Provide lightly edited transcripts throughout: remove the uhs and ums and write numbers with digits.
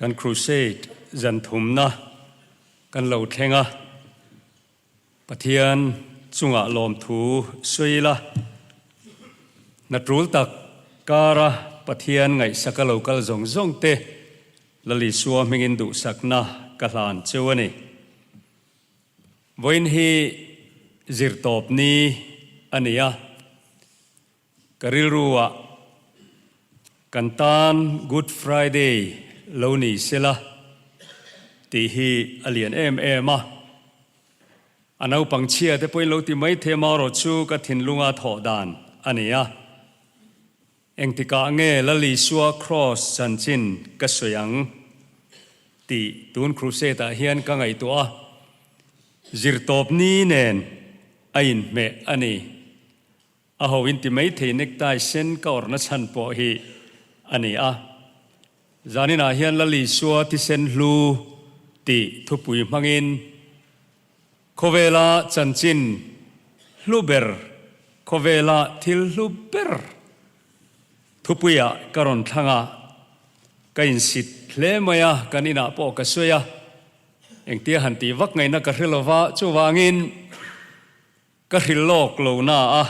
Kan Crusade zan thumna kan lo thleng a, Pathian chungah lawmthu sawi ila, hna tul tak kara Pathian ngaihsaka lo kal zawng zawng te Lal Isua hmingin duhsakna ka hlan cheu a ni. Vawiin hi zirtawp ni a ni a, ka rilruah kan tan Good Friday lo ni sela tih hi a lian em em a. A naupang chhia te pawhin lo ti mai thei amaherawh chu ka thinlunga thawh dan a ni a. Engtikah nge Lal Isua Kraws chanchin ka sawi ang tih tun Crusade ah hian ka ngaihtuah a, zirtawp ni nen a inhmeh a ni. A ho in ti maithei necktie sen ka awrhna chhan pawh hi a ni a. Zaninah hian Lal Isua thisen hlu tih thupui hmangin Khawvela chanchin hlu ber, khawvela thil hlu ber thupuiah ka rawn thlang a, ka insit hle mai a, kan inah pawh ka sawi a, engtia han tih vak ngaihna ka hre lo va, chuvangin ka hrilh lawk lo na a,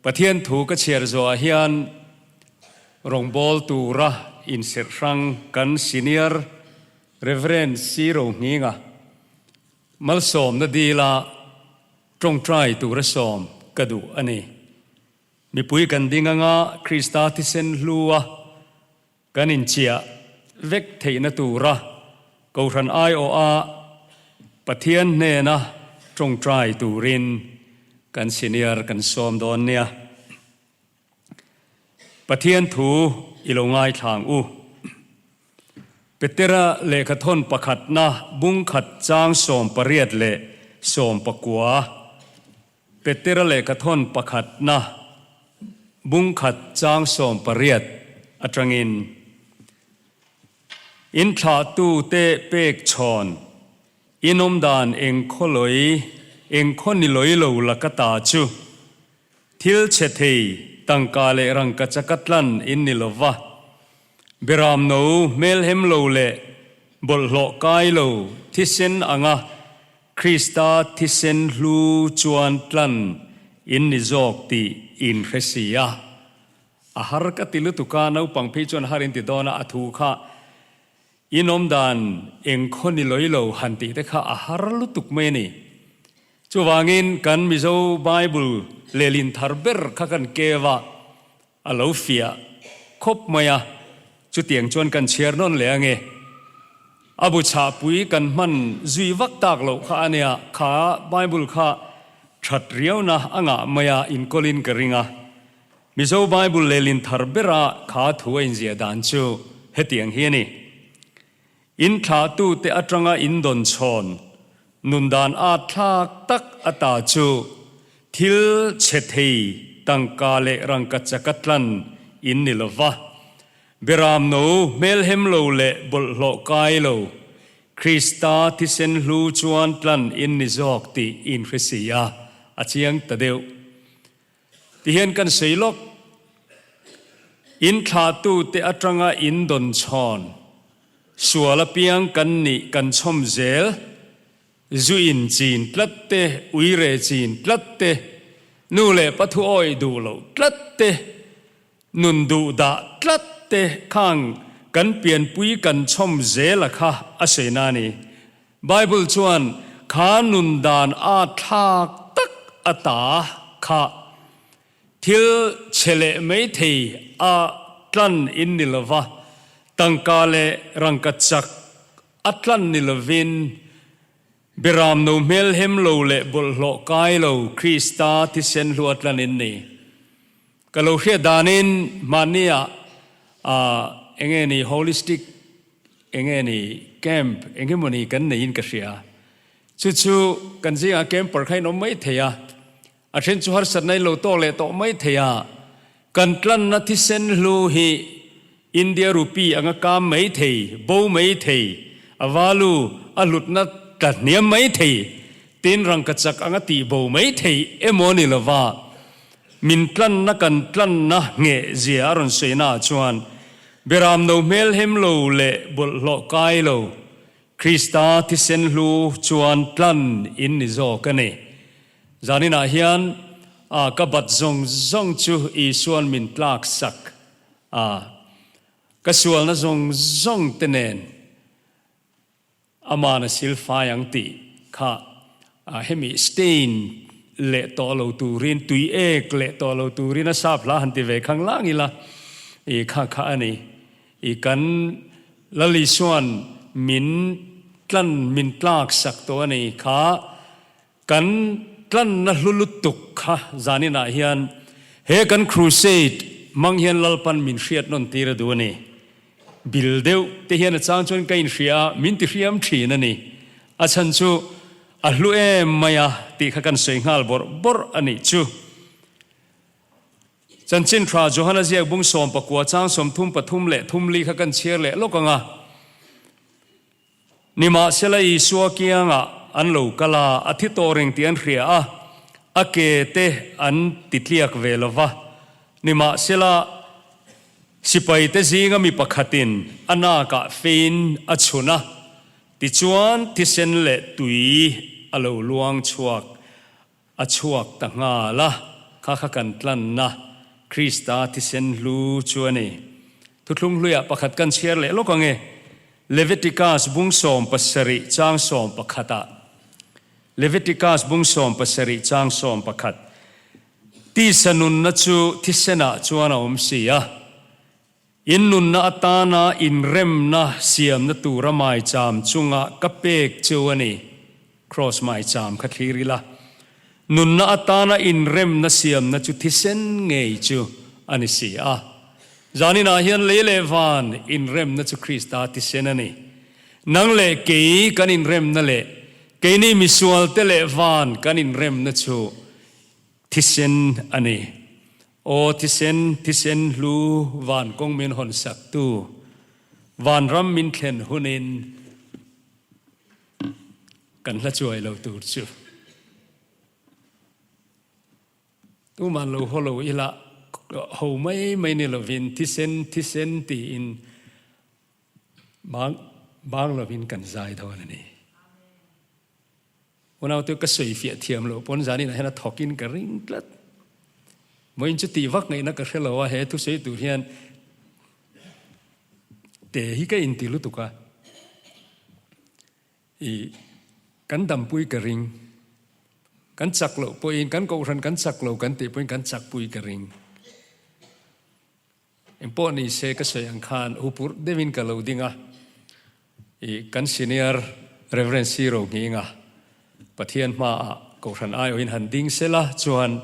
Pathian thu ka chhiar zawhah hian rawngbawl tura inserh hrang kan Senior Reverend Siro Nghinga malsawmna dila tawngtai tura sawm ka duh a ni. Mipui kan ding anga Krista thisen hlua kan inchiah vek theihna tura Kohhran aiawha Pathian hnena tawngtai turin kan senior kan sawm dawn nia. Pathian thu i lo ngaithla ang u. Petera lehkhathawn pakhatna bungkhat chang 18 leh 19. Petera lehkhathawn pakhatna bungkhat chang 18 atangin, In thlahtute pek chhawn, in awmdan eng khawlawi, eng khaw ni lawi lo laka ta chu, Thil chhe thei, tangka leh rangka chaka tlan in ni lo va, beram no hmelhem lo leh bawlhhlawh kai lo thisen anga Krista thisen hlu chuan tlan in ni zawk tih in hre si a. A har ka ti lutuk a, naupang phei chuan har in ti dawn a, a thu kha in awm dan eng khaw ni lawi lo han tih te kha a har lutuk mai a ni. Chuvangin kan Mizo Bible lehlin thar ber kha kan keu a, a lo fiah khawp mai a, chutiang chuan kan chhiar nawn leh ange. A bu chhahpui kan hman zui vak tak loh kha a nia, kha Bible kha that riauna a ngah mai a, inkawlin ka ring a. Mizo Bible lehlin thar bera kha thu a inziah dan chu hetiang hi a ni. In thlahtute atanga in dawn chhawn nun dan at thlak tak ata chu thil chhe thei tangka leh rangka chaka tlan in ni lo va, beram no hmelhem lo leh bawlhhlawh kai lo, Krista thisen hlu chuan tlan in ni zawk tih in hre si a, a chiang ta deuh. Tihian kan sawi lawk, In thlahtute atanga in dawn chhawn, sual apiang kan nih kan chhawm zel, zu in chin tlat te, uire chin tlat te, nu leh pa thu awih duh loh tlat te, nun duh dah tlat te khang kan pianpui kan chhawm zel a kha a sawi na a ni. Bible chuan kha nun dan a thlak tak a ta kha thil chhe leh mai thei a tlan in ni lova, tangka leh rangka chak a tlan ni lovin beram no hmelhem lo leh bawlhhlawh kai lo Krista thisen hlu a tlan in ni. Ka lo hriat danin mahnia enge ni holistic Enge ni camp eng emaw ni kan neiin ka hria. Chu chu kan zingah camper kha in awm mai thei a, a then chu harsatna in lo tawk leh tawh mai thei a, kan tlanna thisen hlu hi India rupee anga kam mai thei, bo mai thei, a value a hlutna tla hniam mai thei, tin rangkachak anga tih bo mai thei emaw ni lova min tlanna kan tlanna ngheh zia a rawn sawi naah chuan. Beram no hmel hem lo leh bawlhhlawh kai lo, Krista thisen hlu chuan tlan in ni zawk a ni. Zaninah hian a ka bat zawng zawng chu Isuan min tlak sak a, ka sualna zawng zawng te nen Aman a silfai ang tih kha hemi stain leh tawh lo turin, tui ek leh tawh lo turin a sap hla han ti ve khang lang ila i kha kha a ni. I kan Lal Isuan min tlan min tlak sak tawh a ni kha kan tlanna hlu lutuk kha zaninah hian he kan crusade hmang hian Lalpan min hriat nawn tir a duh a ni. Bil deuh te hian a chang chuan ka inhria a, min ti hriam thin a ni. A chhan chu a hlu em mai a tih kha kan sawi nghal bawrh bawrh a nih chu. Chanchin tha Johana ziak bung 14 chang 33 leh thumli kha kan chhiar leh lawk ang a. Nimahsela Isua kiangah an lo kal a, a thi tawh reng tih an hria a, a ke te an ti tliak ve lo va. Nimahsela sipaite zinga mi pakhatin a nakah fein a chhun a, tichuan thisen leh tui a lo luang chhuak A chhuak ta nghal a, kha kha kan tlanna Krista thisen hlu chu a ni. Thuthlung hluiah pakhat kan chhiar leh lawk ang e. Leviticus bung 17 chang 11 ah. Leviticus bung 17 chang 11. Tisa nunna chu thisenah chuan a awm si a. In nunna atana inremna siamna tura maicham chunga ka pek chu a ni. Kraws maicham kha thlir ila. Nunna atana inremna siamna chu thisen ngei chu a ni si a. Zaninah hian lei leh van inremna chu Krista thisen a ni. Nang leh kei kan inremna leh keini misualte leh van kan inremna chu thisen a ni. Aw thisen, thisen hlu van kawng min hawn sak tu, vanram min thlen hunin kan hla chuai lo tur chu. Tuman lo haw lo ila ho mai mai ni lovin thisen, thisen tiin bang bang lovin kan zai dawn a ni. Unaute ka sawi fiah thiam loh pawn zaninah hian a thawkin ka ring tlat. Vawiin chu tih vak ngaihna ka hre lo a, he thusawi tur hian te hi ka inti lutuk a. I kan dampui ka ring. Kan chak loh pawhin kan kohhran kan chak lo kan tih pawhin kan chakpui ka ring. Engpawh ni se ka sawi ang khan hupurh deuhin ka lo ding a, i kan senior Reverend Siro Nghinga Pathian hmaah Kohhran aiawhin han ding sela chuan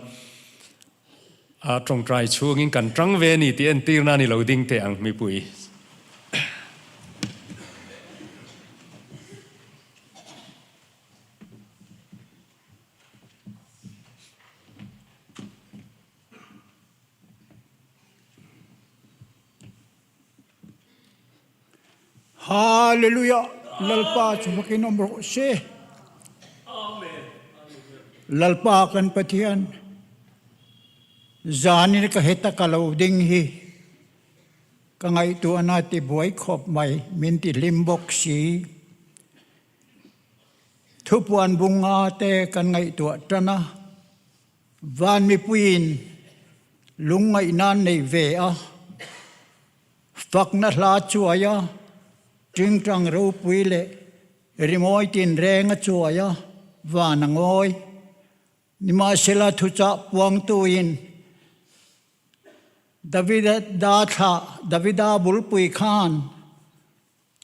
a tawngtai chhungin kan tang ve a ni tih entirna a ni lo ding teh ang mipui. Hallelujah Lalpa chu fakin awm rawh se. Lalpa kan Pathian zanin ka heta ka lo ding hi ka ngaihtuahna ti buai khawp mai min ti hlim bawk si. Thupuan bunga te kan ngaihtuah tan a. Van mipuiin lungngaihna an nei ve a, fakna hla chuai a, tingtang ropui leh rimawi tinreng a chuai a, van a ngawi. Nimahsela thuchah puangtuin Davida thlah Davida bulpui khan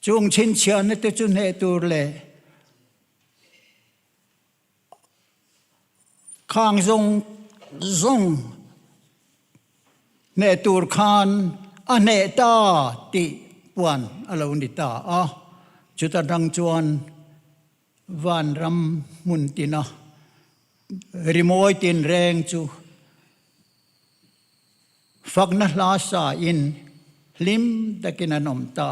chung chhinchhiahna te chu hneh tur leh Khang zawng zawng hneh tur khan a hneh ta tih puan a lo ni ta a. Chuta dang chuan vanram hmun tina rimawi tinreng chu fakna hla sa in hlim takin an awm ta.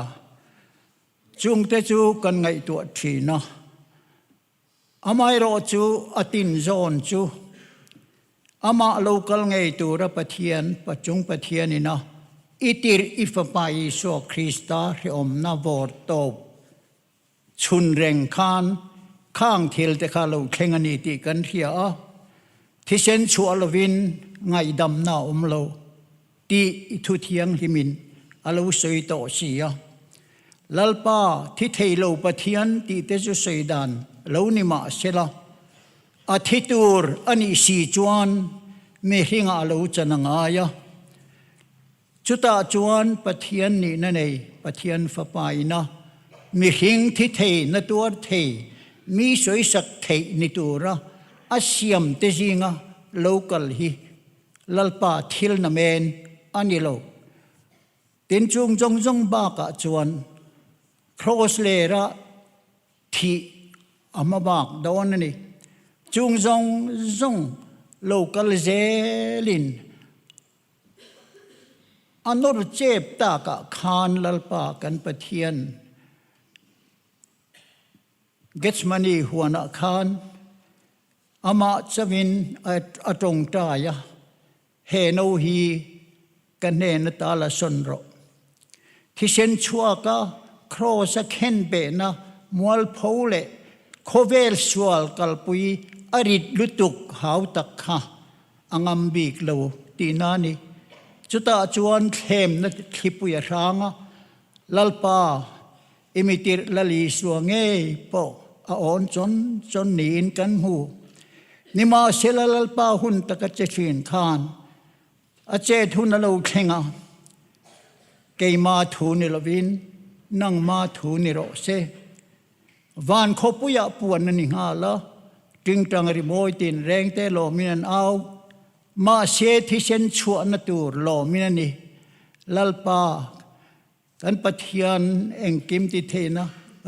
Chungte chu kan ngaihtuah thin a. Amaherawh chu a tin zawn chu amah lo kal ngei tura Pathian, Pachung Pathian ina I tirh i Fapa Isua Krista hrehawmna vawr tawp chhun reng khan khang thil te kha lo thleng a ni tih kan hria a, thisen chhuah lovin ngaihdamna a awm lo tih i thu thianghlimin a lo sawi tawh si a. Lalpa, thi thei lo Pathian tih te chu sawi dan lo ni mah sela, a thi tur a nih si chuan mihringah a lo chan a ngai a. Chutah chuan Pathian nihna nei, Pathian Fapa ina mihring thi thei, na tuar thei, mi sawisak theih ni tura a siam te zinga lo kal hi Lalpa thil na men a ni lo. Tin chung zawng zawng bakah chuan Kraws lera thih a hma bak dawn a ni. Chung zawng zawng lo kal zelin A nawr chep takah khan Lalpa kan Pathian Gethsemane huanah khan amah chauhin a tawngtai a, He no hi ka hnen ata la sawn rawh. Thisen chhuaka Kraws a khen behna mualpho leh khawvel sual kalpui a rit lutuk hau tak kha a ngam bik lo tihna a ni. Chutah chuan thlemna thlipui a hrang a, Lalpa, i mitirh Lal Isua ngei pawh a awn chawn chawn niin kan hmu. Nimahsela Lalpa hun taka che thin khan a chet hun a lo thleng a, keima thu ni lovin nangma thu ni rawh se. Van khawpuiah puan a ni nghal a, tingtang rimawi tinreng te lawmin an au. Mahse thisen chhuahna tur lawmin a ni. Lalpa, kan Pathian engkim ti theihna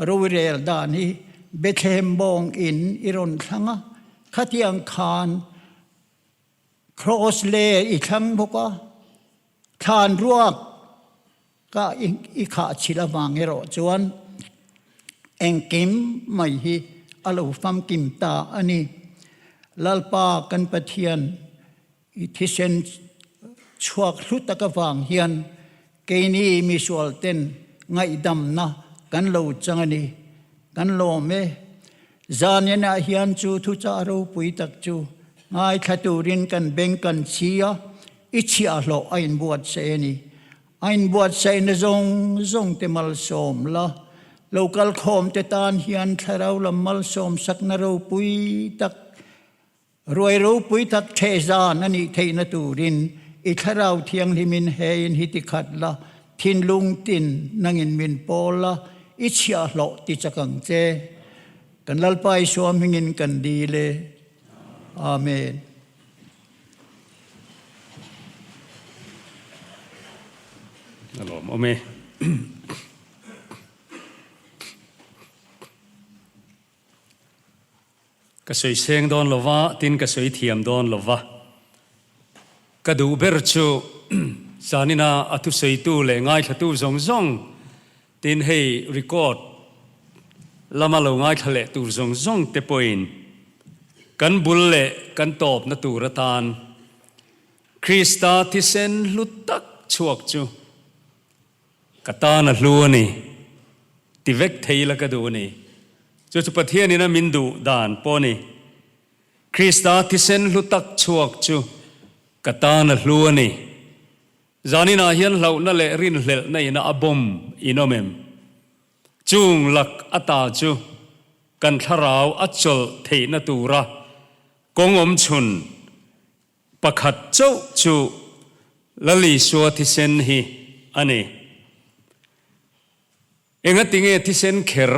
rorel dan hi Bethlehem bawng in i rawn thlang a, khatiang khan Kraws ler i thlang bawk a, thlan ruak Ka i khah chhilh avang erawh chuan engkim mai hi a lo famkim ta a ni. Lalpa kan Pathian i thisen chhuak hlu tak avang hian keini misual ten ngaihdamna kan lo chang a ni. Kan lawm e. Zaninah hian chu thuchah ropui tak chu ngaithla turin kan beng kan chhi a, i chhiahhlawh a inbuatsaih a ni. A inbuatsaihna zawng zawng te malsawm la, lo kal khawm te tan hian thlarau lam malsawm sakna ropui tak, ruai ropui tak theh zan a nih theihna turin i thlarau thianghlimin he in hi ti khat la, thinlung tin nangin min pawl la, i chhiahhlawh ti chak ang che. Kan Lalpa Isua hmingin kan dil e. Amen. A lawm awm e. Ka sawi seng dawn lo va, tin ka sawi thiam dawn lo va. Ka duh ber chu zanina a thusawitu leh ngaithlatu zawng zawng tin hei record lama lo ngaithla leh tur zawng zawng te pawhin kan bul leh kan tawpna tur atan Krista thisen hlu tak chhuak chu ka tan a hlu a ni ti vek thei ila ka duh a ni. Chu chu Pathianin a min duh dan pawh a ni. Krista thisen hlu tak chhuak chu ka tan a hlu a ni. Zaninah hian hlauhna leh rinhlelhna ina a bawm in awm em? Chung lak ata chu kan thlarau a chawlh theihna tura kawng awm chhun pakhat chauh chu Lal Isua thisen hi a ni. Engatinge thisen kher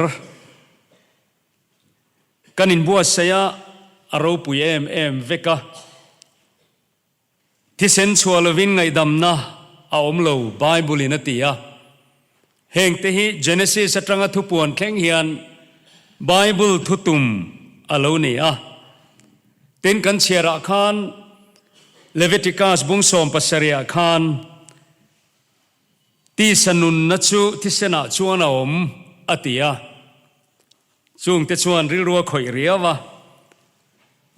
kan inbuatsaih a, a ropui em em vek a? Thisen chhuah lovin ngaihdamna a awm lo, Bible-in a ti a. Hengte hi Genesis atanga thupuan thleng hian Bible thutum a lo ni a. Tin, kan chhiarah khan Leviticus bung 17 ah khan tisa nunna chu thisenah chuan a awm a ti a. Chungte chuan rilru a khawih riau a,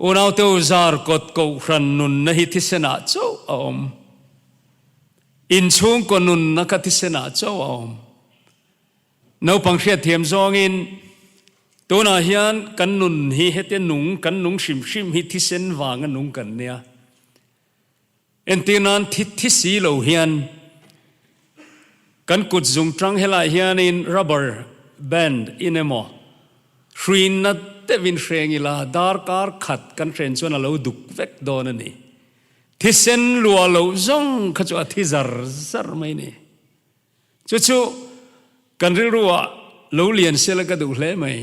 Unaute u zar kawt kohhran nunna hi thisenah chauh a awm. Inchhungkaw nunna kha thisenah chauh a awm. Naupang hriatthiam zawngin tunah hian kan nun hi hetia nung kan nung hrim hrim hi thisen vanga nung kan nia. Entir nan thi thi si lo hian kan kut zung tang helai hianin rubber band in emaw hruinna deuhin hreng ila darkar khat kan hren chuan a lo duk vek dawn a ni. Thisen luah loh zawng kha chu a thi zar zar mai ni. Chu chu kan rilruah lo lian sela ka duh hle mai.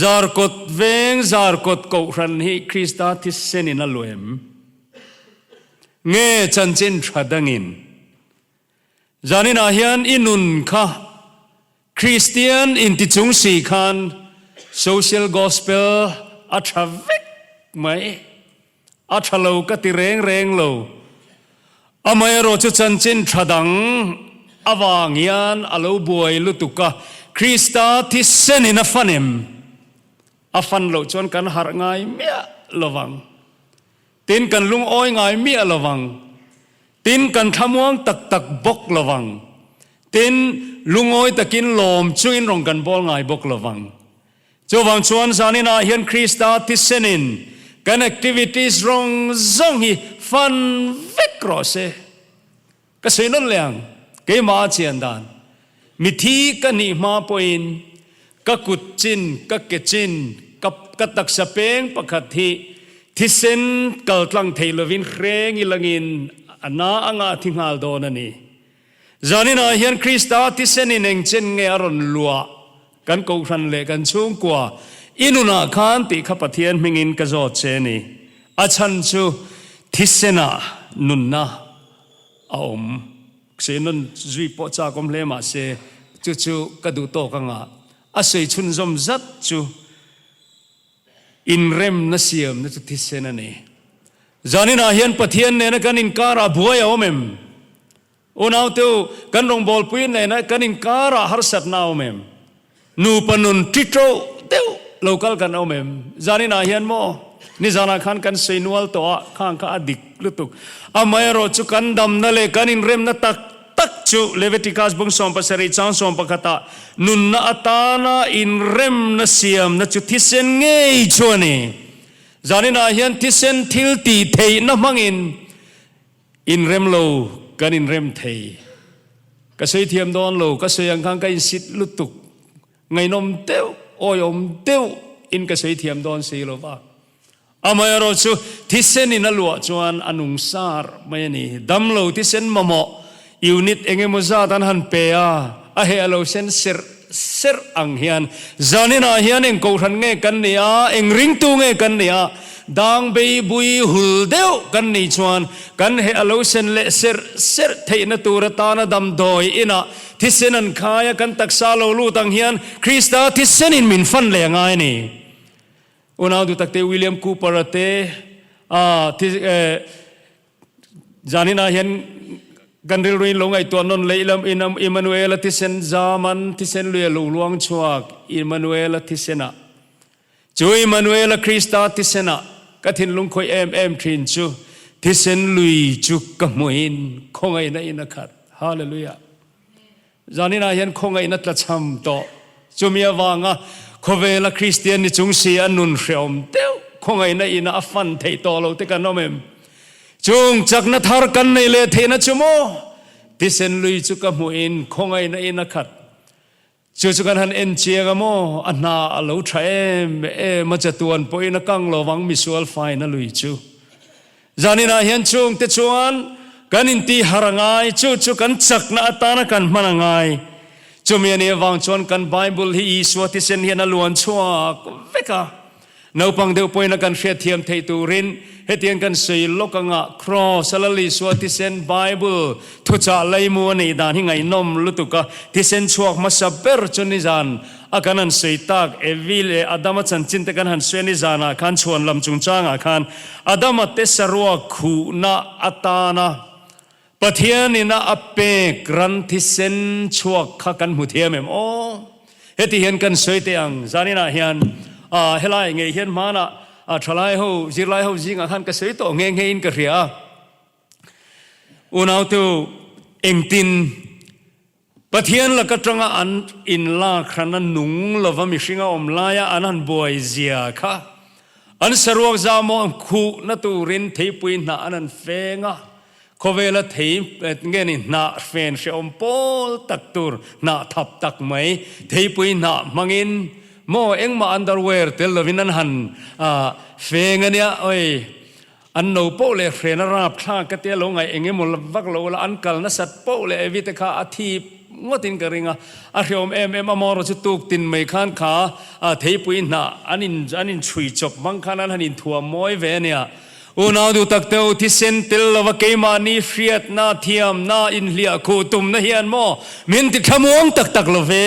Zarkawt veng Zarkawt Kohhran hi Krista thisenin a luem nge chanchin tha dangin? Zaninah hian i nun kha Kristian intichung si khan Social Gospel a tha vek mai. A tha lo ka ti reng reng lo. Amaherawh chu chanchin tha dang avang hian a lo buai lutuk a, Krista thisenin a fan em? A fan loh chuan kan harh ngai miah lo vang. Tin, kan lungawi ngai miah lo vang. Tin, kan thlamuang tak tak bawk lo vang. Tin, lungawi takin lawm chungin rawn kan bawl ngai bawk lo vang. Chuvang chuan zaninah hian Krista thisenin kan activities rawng zawng hi fan vek rawh se. Ka sawi nawn leh ang, keimah a chian dan. Mithi ka nih hma pawhin ka kut chin, ka ke chin, ka ka taksa peng pakhat hi thisen kal tlang thei lovin hreng ilangin a na anga a thi nghal dawn a ni. Zaninah hian Krista thisenin engchen nge a rawn luah kan kohhran leh kan chhungkua i nunah khan tih kha Pathian hmingin ka zawt che a ni. A chhan chu thisenah nunna a awm. Sawi nawn zui pawh chak awm hle mah se chu chu ka duh tawk anga a sawi chhunzawm zat chu Inremna siamna chu thisen a ni. Zaninah hian Pathian nena kan inkarah buai a awm em? Unaute u, kan rawngbawlpui nena kan inkarah harsatna a awm em? Nupa nun ṭi ṭo deuh lo kal kan awm em? Zaninah hian maw? Nizanah khan kan sawi nual tawh a, khang kha a dik lutuk. Amaherawh chu kan damna leh kan inremna tak tak chu Leviticus bung 17 chang 11 ah nunna atana inremna siamna chu thisen ngei chu a ni. Zaninah hian thisen thil tih theihna hmangin inrem lo kan inrem thei. Ka sawi thiam dawn lo, ka sawi ang khan ka insit lutuk. Ngaihnawm deuh, awihawm deuh in ka sawi thiam dawn si lo va. Amaherawh chu thisen in a luah chuan a nung sar mai a ni. Damlo thisen mamawh unit eng emaw zat an han pe a, a heh a lo sen serh serh ang hian zaninah hian eng kohhran nge kan nih a, eng ringtu nge kan nih a, dang bei bui hul deuh kan nih chuan kan heh a lo sen leh serh serh theihna tur atana damdawi inah thisen an khai a, kan taksa lo lut ang hian Krista thisenin min fan leh a ngai a ni. Unau duh takte William Cooper-a te a thi zaninah hian kan rilruin lo ngaihtuah nawn leh ila Immanuel-a thisen zaman thisen lui a lo luang chhuak Immanuel-a thisenah chu Immanuel-a Krista thisenah ka thinlung khawih em em thin chu thisen lui chu ka hmuhin khawngaihna in a khat. Hallelujah. Zaninah hian khawngaihna tlachham tawh. Chumi avanga khawvela Kristian ni chung si a nun hreawm deuh khawngaihna ina a fan theih tawh lo te kan awm em? Chung chakna thar kan nei leh theihna chu maw? Thisen lui chu ka hmuhin khawngaihna in a khat. Chu chu kan han en chiang a maw? A hna a lo tha em em a chatuan pawhin a kang lo vang misual faina lui chu. Zaninah hian chungte chuan kan intih har a ngai, chu chu kan chakna atana kan hman a ngai. Chumi a nih avang chuan kan Bible hi Isua thisen hian a luan chhuak vek a. Naupang deuh pawhin a kan hriatthiam theih turin hetiang kan sawi lawk anga Kraws a Lal Isua thisen Bible thuchah laimu a neih dan hi ngaihnawm lutuk a, thisen chhuak hmasa ber chu nizan A kan han sawi tak, Evi leh Adama chanchin te kan han sawi a ni zanah khan chhuan lam chungchangah khan Adama te saruak khuhna atana Pathianin a a pek ran thisen chhuak kha kan hmu thiam em aw? Heti hian kan sawi teh ang, zaninah hian ah helai ngei hian hmanah ah thalai ho zirlai ho zingah khan ka sawi tawh nghe nghe in ka hria a. Unautu. Engtin? Pathian laka tanga an inlak hrana nung lova mihringa awm laia an han buai zia kha an saruak zahmawh khuhna turin theipui hnah an han feng a, khawvela thei nge ni hnah fen hrehawm pawl tak tur hnah thap tak mai theipui hnah hmangin maw engmah underwear tel lovin an han feng a nia, oi. An no poh leh hren a rap thlak ka tia lo ngaih eng emaw vak lo la an kal nasat poh leh evi te kha a thip ngawt in ka ring a, a hreawm em em a mawrawh chu tuk tin mai khan kha theipui hnah an in an in chhui chawp hmang khan an han in thuam mawi ve a nia. Unau duh tak teu thisen tel lova keimahni hriatna thiamna inhliah khuh tumna hian maw min ti thlamuang tak tak lo ve.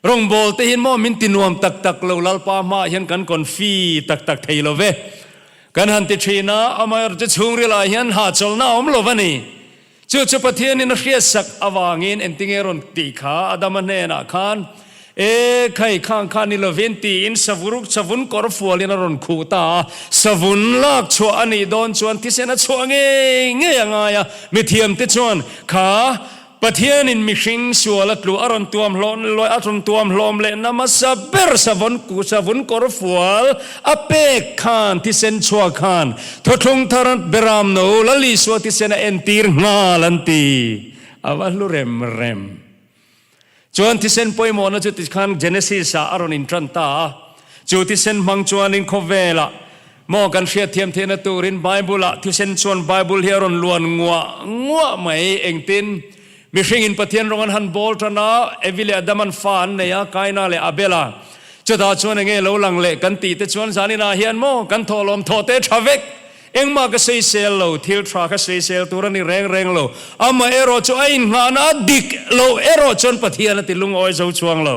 Rawngbâwl te hian maw min ti nuam tak tak lo, Lalpa hmaah hian kan confi tak tak thei lo ve. Kan han ti ṭhin a, amaherawhchu chu chhungrilah hian hahchawlhna a awm lo va ni. Chu chu Pathianin a hriatsak avangin engtinge rawn tih kha Adama hnenah khan, E khai, khang kha ni lovin tiin savuruk savun kawr fualin a rawn khuh ta a, savun lak chhuah a nih dawn chuan thisen a chhuah ngei ngei a ngai a, mithiamte chuan kha Pathianin mihring sual a tlu a rawn tuam hlawm a rawn tuam hlawm leh na hmasa ber savun savun kawr fual a pek khan thisen chhuak khan thuthlung thar beram no Lal Isua thisen a entir nghal an ti. A va hlu rem rem. Chuan thisen pawimawhna chu tikhan Genesis ah a rawn intan ta a. Chu thisen hmang chuanin khawvelah Maw kan hriatthiam theihna turin Bible-ah thisen chuan Bible hi a rawn luan nguah nguah mai. Engtin? Mihringin Pathian rawng an han bawl tan a, Evi leh Adam an fa an nei a, Kaina leh Abela. Chutah chuan enge lo lang leh kan tih te chuan zaninah hian maw kan thawhlawm thawh te tha vek. Engmah ka sawisel lo, thil tha ka sawisel tur a ni reng reng lo. Amaherawh chu a inngahna a dik loh erawh chuan Pathian a ti lungawi zo chuang lo.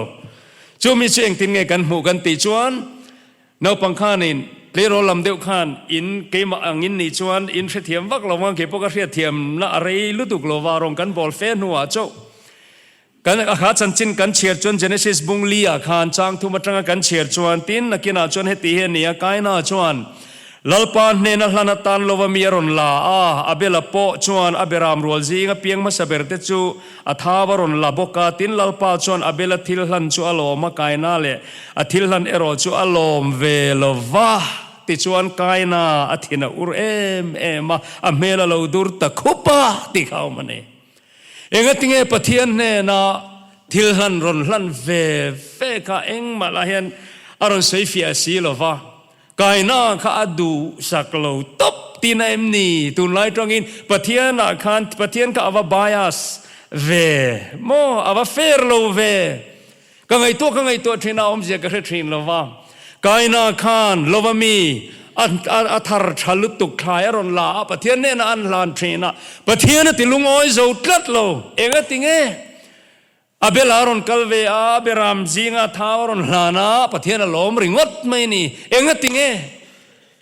Chumi chu engtin nge kan hmuh kan tih chuan Naupang khanin tleirawl lam deuh khan in keimah ang in nih chuan in hrethiam vak lo vang, keipawh ka hriatthiamna a rei lutuk lo va, rawn kan bawl fe hnuah chauh kan a kha chanchin kan chhiar chuan Genesis bung li ah khan chang thum atanga kan chhiar chuan tin nakinah chuan heti hi a ni a, Kaina chuan Lalpa hnena hlan atan lova mi a rawn la a, Abela pawh chuan a beram rual zinga piang hmasa ber te chu A thau a rawn la bawk a, tin Lalpa chuan Abela thil hlan chu a lawm a, Kaina leh a thil hlan erawh chu a lawm ve lo va. Tichuan Kaina a thin a ur em em a, a hmel a lo dur ta khup a tih kha a awm a ni. Engatinge Pathian hnena thil hlan rawn hlan ve ve kha engmah lah hian a rawn sawi fiah si lo va. Kaina kha a duhsak lo tawp tina em ni? Tunlai tangin Pathianah khan Pathian kha a va bias ve maw? A va fair lo ve. Ka ngaihtuah ka ngaihtuah thin a, awmzia ka hre thin lo va. Kaina khan lova mi a a thar tha lutuk thlai a rawn la a, Pathian hnenah an hlan thin a, Pathian a ti lungawi zo tlat lo. Engatinge? Abel a rawn kal ve a, Aberam zinga thau a rawn hlan a, Pathian a lawm ringawt mai a ni. Engatinge?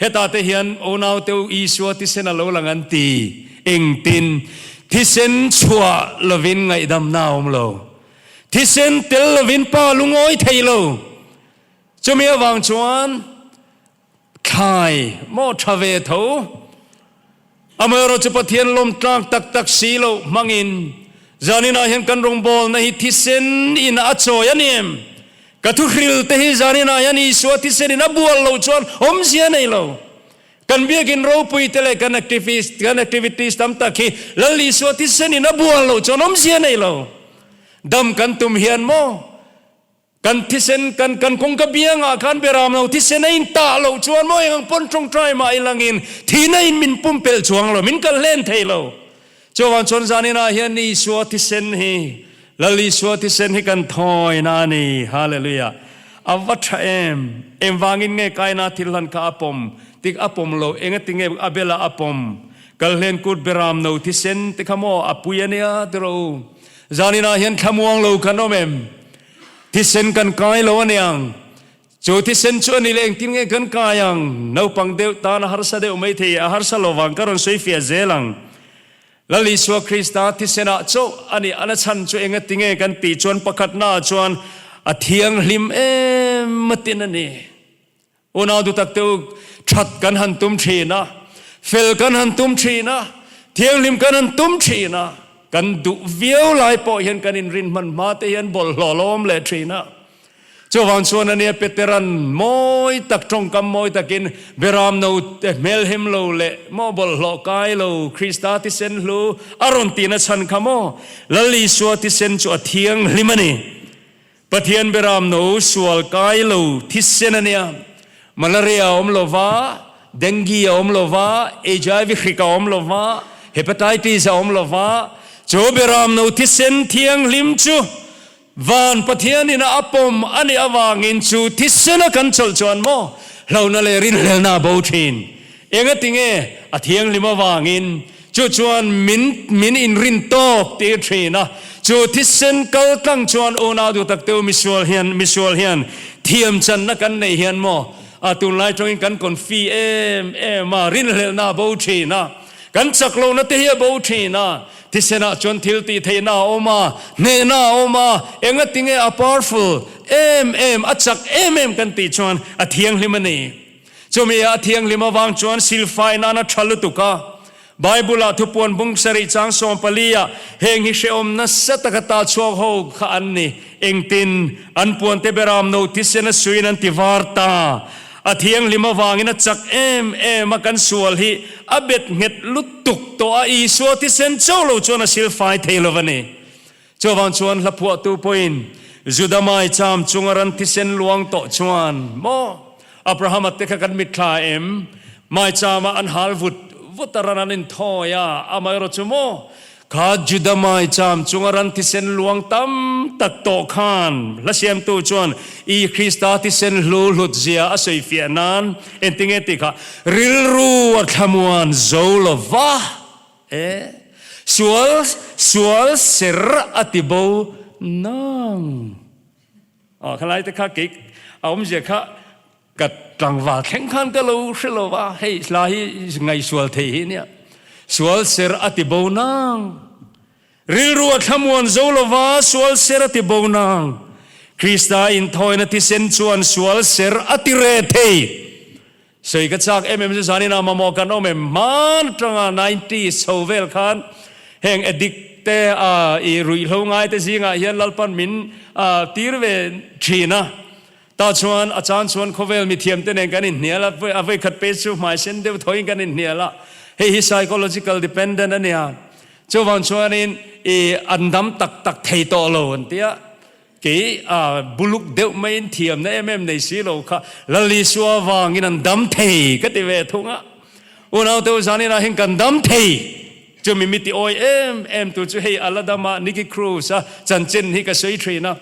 Hetah te hian unau teu Isua thisen a lo lang an ti. Engtin? Thisen chhuah lovin ngaihdamna a awm lo. Thisen tel lovin pa lungawi thei lo. Chumi avang chuan thlai maw tha ve tho. Amaherawh chu Pathian lawm tlak tak tak si lo hmangin zaninah hian kan rawngbawlna hi thisen in a chawi a ni em? Ka thuhril te hi zaninah hian Isua thisen in a bual loh chuan awmzia nei lo. Kan biakin ropui te leh kan activist, kan activities tam tak hi Lal Isua thisen in a bual loh chuan awmzia nei lo. Dam kan tum hian maw? Kan thisen kan kan kawngka biangah khan beram lo thisen a in tah loh chuan maw eng ang pawn tawngtai mah i langin thihna in min pumpelh chuang lo, min kal hlen thei lo. Chuvang chuan zaninah hian Isua thisen hi, Lal Isua thisen hi kan thawina a ni. Hallelujah! A va tha em! Engvangin nge Kaina thil hlan kha a pawm? Tik a pawm lo, engatinge Abela a pawm? Kalhlen kut beram no thisen te kha maw a pui a nia tiraw u? Zaninah hian thlamuang lo kan awm em? Thisen kan kai lo a niang. Chu thisen chu a ni leh engtin nge kan kai ang? Naupang deuh tan a harsa deuh mai thei, a harsa lo vang ka rawn sawi fiah zel ang. Lal Isua Krista thisenah chauh a nih a na chhan chu engati nge kan tih chuan pakhatnaah chuan a thianghlim em atin a ni. Unau dutak te u, that kan han tum thin a, fel kan han tum thin a, thianghlim kan han tum thin a. Kan duh viau lai pawh hian kan inrin hman hma te hian bawlhhlawh lo awm leh thin a. Chuvang chuan ania Peteran mawi tak tawngkam mawi takin Beram no te hmelhem lo leh maw bawlhhlawh kai lo Krista thisen hlu a rawn tihna chhan kha maw Lal Isua thisen chu a thianghlim a ni. Pathian Beram no sual kai lo thisen ania. Malaria a awm lo va, Dengue a awm lo va, HIV hrik a awm lo va, Hepatitis a awm lo va, chu Beram no thisen thianghlim chu Van Pathianin a pawm a nih avangin chu thisena kan chawlh chuan maw hlauhna leh rinhlelna a bo thin. Engatinge a thianghlim avangin chu chuan min min inrin tawk tir thin a, chu thisen kal tlang chuan unau duh tak teu misual hian misual hian thiam channa kan neih hian maw a tunlai tawngin kan confi em em a, rinhlelhna a bo thin a, kan chak lohna te hi a bo thin a. Thisenah chuan thil tih theihna a awm a, hnehna a awm a, engatinge a powerful em em, a chak em em kan tih chuan a thianghlim a ni. Chumi a thianghlim avang chuan silfai nan a tha lutuk a. Bible-ah thupuan bung sarih chang 14 ah heng hi hrehawm nasa taka ta chhuak ho kha an ni. Engtin an puante beram no thisen a suiin an ti var ta. A thianghlim avangin a chak em em a, kan sual hi a bet nghet lutuk tawh a, Isua thisen chauh lo chuan a silfai thei lo a ni. Chuvang chuan hla phuahtu pawhin Juda maicham chunga ran thisen luang tawh chuan maw Abrahama te kha kan mitthla em? Maichama an hal vut vut a ran an inthawi a, amaherawhchu chu maw Kha Juda maicham chunga ran thisen luang tam tak tawh khan hla siamtu chuan i Krista thisen hlu hlut zia a sawi fiah nan engtinge tih kha rilru a thlamuan zo lo va e sual sual ser a ti bo nang. Aw khalai te kha kei a awmzia kha Ka tlangval thleng khan ka lo hre lo va, hei hla hi ngaihsual thei hi nia. Sual ser a ti bo nang. Rilru a thlamuan zo lo va, sual ser a ti bo nang. Krista inthawina thisen chuan sual ser a ti re thei. Sawi ka chak em em chu zanin ah mamawh kan awm em? Hman atanga nineties chho vel khan heng addict te a i ruihhlo ngai te zingah hian Lalpan min tir ve thin a. Tah chuan a chan chuan khawvel mithiamte nen kan inhnial a, a vawikhat page chu hmai sen deuh thawiin kan inhnial a, hei hi psychological dependent a nia, chuvang chuanin i an dam tak tak thei tawh lo an ti a, kei a buluk deuh maiin thiamna em em nei si lo kha Lal Isua vangin an dam thei ka ti ve thung a, unaute u zaninah hian kan dam thei chumi mi ti awi em em tu chu hei a la dam a, Nicky Cruz a chanchin hi ka sawi thin a.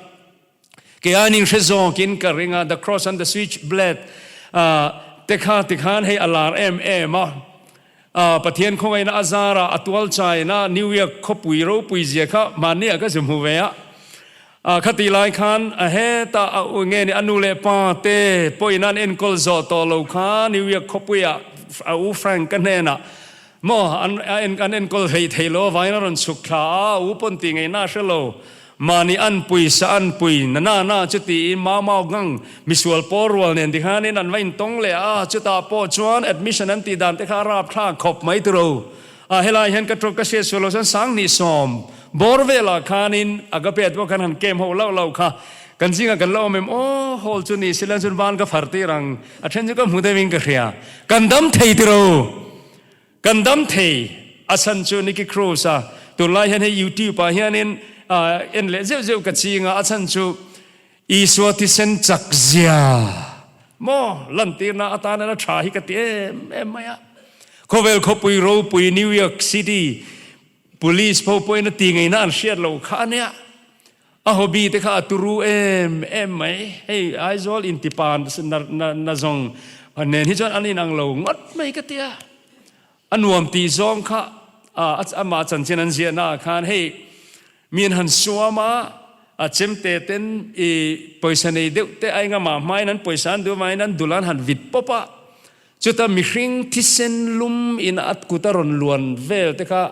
Kei aiin in hre zawkin ka ring a, The Cross and the Switchblade te kha tikhan hei a lar em em a. Pathian khawngaihna a zara a tual chaina New York khawpui ropui zia kha mahni ah ka zu hmu ve a. Khatih lai khan hetah a u nge ni a nu leh pa te pawhin an enkawl zawh tawh lo kha New York khawpui ah a u Frank ka hnenah maw an enkawl hlei thei lo avangin a rawn chhuk thla a, a u pawn tih ngaihna a hre lo. Mahni an pui sa an pui na na na chu tiin Mau Mau Gang misual pawl rual nen tikhanin an va intawng leh a, chutah pawh chuan admission an tih dan te kha a rapthlak khawp mai tiro. A helai hian ka tawp ka hriat sual lo chuan 2010 bawr velah khanin Agape ah te pawh khan han camp ho lauh lauh kha kan zingah kan la awm em aw hall chu ni sila chuan van ka far tir ang a then chu ka hmu deuhin ka hria kan dam thei tiro. Kan dam thei, a chhan chu Nicky Cruz a, tunlai hian hei YouTube ah hianin en leh zeuh zeuh ka ching a, a chhan chu Isua thisen chak zia maw lantirna atana la tha hi ka ti em em mai a. Khawvel khawpui ropui New York City Police pho pawhin a ti ngeina an hriat loh kha ania. A hobby te kha a turu em em mai. Hei Aizawl intipa na zawng nen hi chuan an inang lo ngawt mai ka tia. A nuam tih zawng kha amah chanchin an ziahna ah khan hei mi an han suam a, a chemte ten i pawisa nei deuh te a engamah hmain an pawisa an duh avangin an dul an han vit pawp a. Chuta mihring thisen lum in a kut a rawn luan vel te kha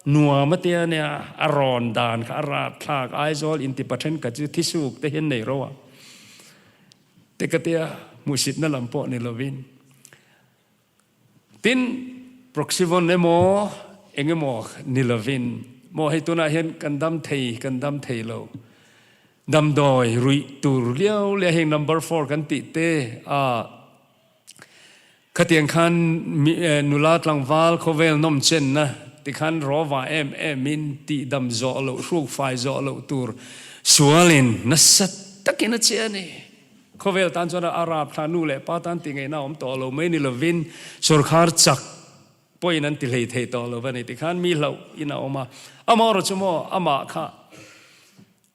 nuam a tia nia, a rawn dan kha a rapthlak Aizawl intipa thenkhat chu thisuk te hian nei ro a te ka tia hmuhsitna lam pawh ni lovin. Tin, Proxyvon emaw eng emaw ni lovin. Maw hei tunah hian kan dam thei kan dam thei lo. Damdawi ruih tur liau liau heng number four kan tih te a khatiang khan nula tlangval khawvel nawm chenna tikhan rawva em em in tih dam zawh loh hruk fai zawh loh tur sualin nasa takin a che a ni. Khawvel tan chuan a rap thla nu leh pa tan tih ngaihna a awm tawh lo mai ni lovin sorkar chak pawhin an ti hlei thei tawh lo a ni tikhan mi hlauh in a awm a. Amaherawhchu chu maw amah kha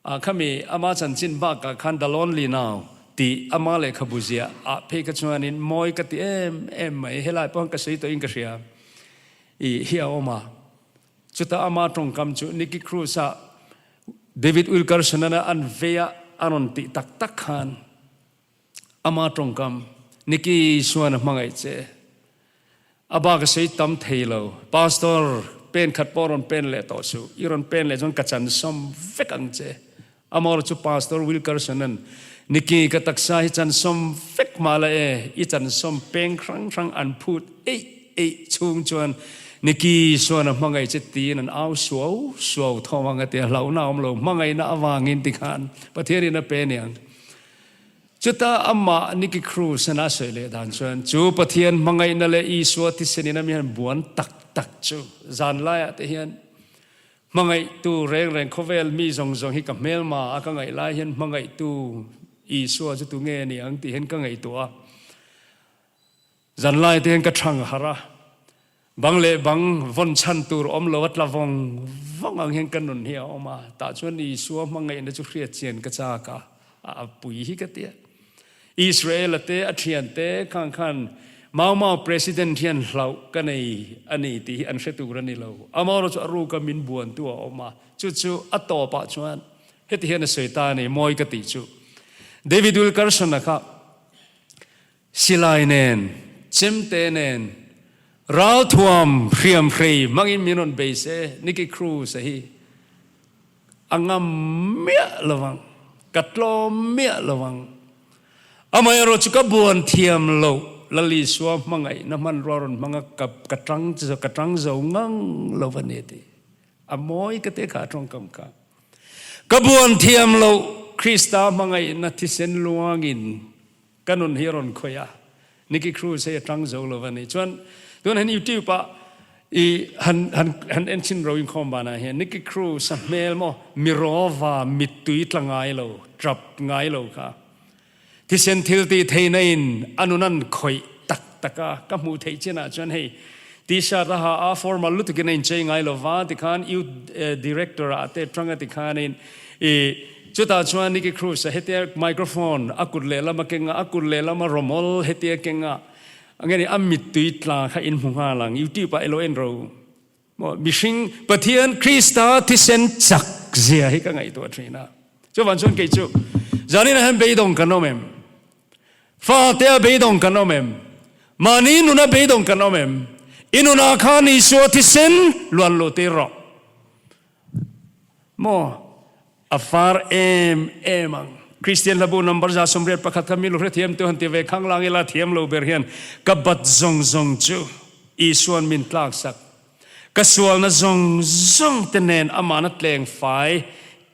Ah khami ama chanchin bakah khan The Lonely Now tih ama lehkhabu ziah ah phei kha chuanin mawi ka ti em em mai, helai pawh ka sawi tawhin ka hria i hi a awm a. Chutah ama tawngkam chu Nicky Cruz ah David Wilkerson-a an vei a a rawn tih tak tak khan Ama tawngkam, Nicky chuan a hmangaih che. A bak a sei tam thei lo. Pastor, pen khat pawh rawn pen leh tawh suh. I rawn pen leh chuan ka chan sawm vek ang che. Amor chu Pastor Wilkerson-a'n, Nicky, ka taksa hi chan sawm vek mah la e, i chan sawm peng hrang hrang an phut eih eih chhung chuan Nicky chuan a hmangaih che tiin an au suau suau thawm ang a ti a, hlauhna a awm lo, hmangaihna avangin tikhan Pathianin a pe aniang. Chutah amah Nicky Cruz an a sawi leh dan chuan chu Pathian hmangaihna leh Isua thisen in a mi han buan tak tak chu zan laiah te hian hmangaihtu reng reng khawvel mi zawng zawng hi ka hmelma a ka ngaih lai hian hmangaihtu Isua chu tunge a ni ang tih hian ka ngaihtuah a. Zan lai te hian ka thang harh a, bang leh bang vawn chhan tur awm lo a tla vawng vawng ang hian ka nun hi a awm a, tah chuan Isua hmangaihna chu hriat chian ka chak a, a pui hi ka ti a. Israel-a te a thian te khang khan Mau Mau President hian hlauh ka nei a ni tih hi an hre tur a ni lo. Amaherawhchu chu a ruka min buantu a awm a, chu chu a tawpah chuan heti hian a sawi ta a ni, mawi ka tih chu. David Wilkerson-a kha Silai nen, chemte nen, ralthuam hriamhrei hmangin min rawn bei se, Nicky Cruz a hi a ngam miah lo ang, ka tlawm miah lo ang. Amaherawh chu ka buan thiam loh Lal Isua hmangaihna hmanrua rawn hmang a, ka ka tang ka tang zo ngang lo a ni tih a mawi ka te kha a tawngkam kha. Ka buan thiam loh Krista hmangaihna thisen luangin Ka nun hi a rawn khawih a, Nicky Cruz hei a tang zo lo a ni. Chuan tun han YouTube ah i han han han en chin ro inkhawm vanah hian Nicky Cruz a hmel maw mirova mittui tla ngai lo, trap ngai lo kha thisen thil tih theihna in a nun an khawih tak tak a, ka hmuh theih chinah chuan hei T-shirt a ha a, formal lutukin a inchei ngai lo va tikhan youth director ah te tanga tikhanin i Chutah chuan Nicky Cruz a hetia microphone a kut lehlam a keng a, a kut lehlam a rawmawl hetia keng a, nge ni a mittui tla kha in hmu nghal ang, YouTube ah ilo en ro maw, mihring Pathian Krista thisen chak zia hi ka ngaihtuah thin a, chuvang chuan kei chu zanin ah hian beidawng kan awm em? Fatea beidawng kan awm em? Mahni nuna beidawng kan awm em? I nunah khan Isua thisen luan luh tir rawh. Maw? A far em em ang. Kristian hlabu number 181 kha mi luhre thiam tu han ti ve khang lang ila thiam lo ber hian ka bat zawng zawng chu Isuan min tlak sak. Ka sualna zawng zawng te nen amahna tleng fai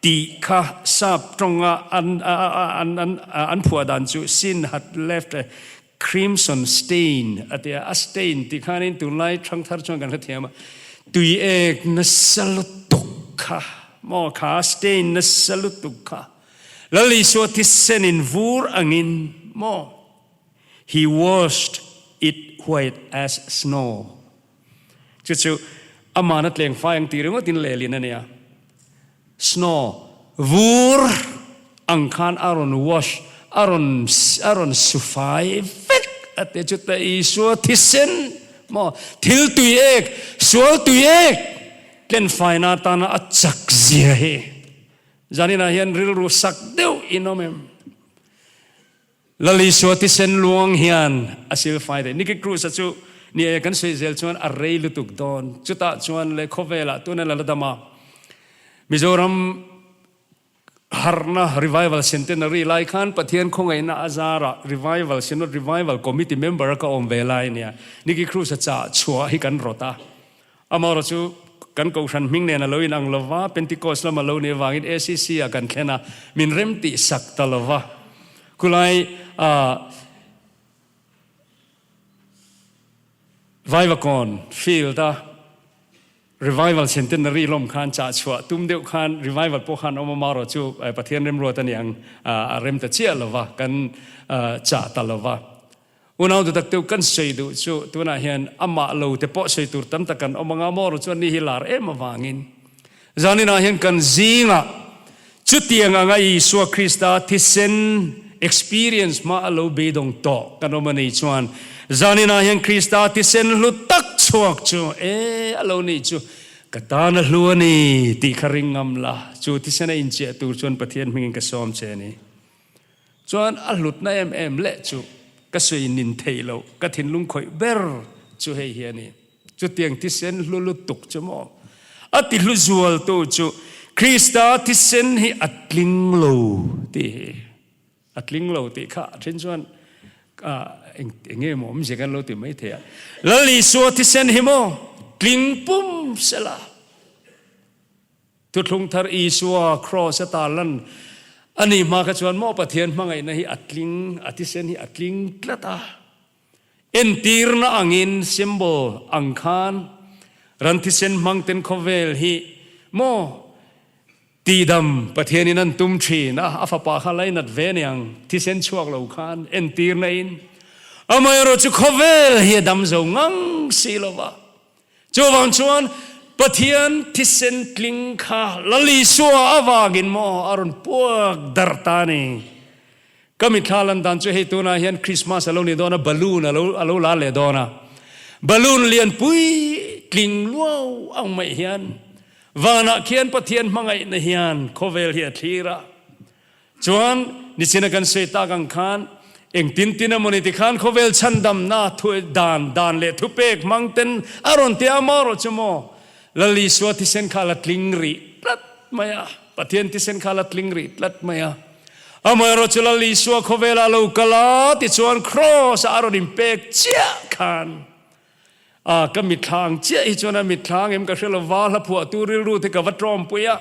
tih kha sap tawnga an an an an phuah dan chu sin had left a crimson stain a ti a, a stain tih khanin tunlai thangthar chuan kan hrethiam a, tui ek nasa lutuk kha maw kha stain nasa lutuk kha Lal Isua thisen in vur angin maw he washed it white as snow chu chu amana tleng fai ang tih ringawtin lehlin a nia. Snow vur ang khan a rawn wash, a rawn a rawn su fai vek a ti. Chutah Isua thisen maw thil tui ek, sual tui ek tlen faina atana a chak zia hi zaninah hian rilru sak deuh in awm em? Lal Isua thisen luang hian a sil fai daih. Nicky Cruz-a chu ni e kan sawi zel chuan a rei lutuk dawn. Chutah chuan leh khawvelah tuna la la dam a, Mizoram harhna Revival Centenary lai khan Pathian khawngaihna a zarah Revival Synod Revival Committee member a ka awm ve lai nia. Nicky Cruz-a chah chhuah hi kan rawt a. Amaherawhchu. kan kohhran hming nen a lo inang lo va, Pentecost lam a lo nih avangin ACC ah kan thlen a, min rem tih sak ta lo va. Khulai ah Vaivakawn field a Revival Centenary lawm khan chah chhuah tum deuh khan revival pawh khan awm a, marawh chu Pathian remruat a ni ang a rem ta chiah lo va, kan chah ta lo va. Unau duhtak deuh kan sawi duh chu tunah hian amah lo te pawh sawi tur tam tak kan awm anga marawh chuan ni hi lar em avangin zaninah hian kan zingah chutiang anga Isua Krista thisen experience hma a lo beidawng tawh kan awm a nih chuan zaninah hian Krista thisen hlu tak chhuak chu e a lo nih chu ka tan a hlu a ni tih kha ring ngam la, chu thisen a inchiah tur chuan Pathian hmingin ka sawm che a ni. Chuan a hlutna em em leh chu ka sawi nin theih loh, ka thinlung khawih ber chu hei hi a ni. Chutiang thisen hlu lutuk chu maw? A ti hlu zualtu chu Krista thisen hi a tling lo tih hi. A tling lo tih kha a then chuan eng nge maw awmzia kan lo ti mai thei a. Lal Isua thisen hi maw tling pum sela. Thuthlung thar Isua kraws a tarlan a nih hma kha chuan maw Pathian hmangaihna hi a tling, a thisen hi a tling tlat a. Entirna angin, symbol, ang khan ran thisen hmang ten khawvel hi maw tihdam Pathianin an tum thin a, a fapa kha lainat ve ni ang thisen chhuak lo khan entirna in amaherawh chu khawvel hi a dam zo ngang si lo va. Chuvang chuan Pathian thisen tling kha Lal Isua avangin maw a rawn puak darh ta a ni. Ka mitthla lan dan chu hei tunah hian Christmas a lo ni dawn a, balloon a lo a lo la leh dawn a. Balloon lianpui tling luau ang mai hian vanah khian Pathian hmangaihna hian khawvel hi a thlir a. Chuan nichina kan sawi tak ang khan engtin tin emaw ni tikhan khawvel chhandamna thu dan dan leh thupek hmang ten a rawn ti a maw rawh chu maw Lal Isua thisen kha la tling rih tlat mai a, Pathian thisen kha la tling rih tlat mai a. Amaherawh chu Lal Isua khawvelah lo kal a tichuan Kraws ah a rawn inpek chiah khan a ka mitthla ang chiah hi chuan a mitthla ang em ka hre lo va, hla phuahtu rilru te ka va tawmpui a,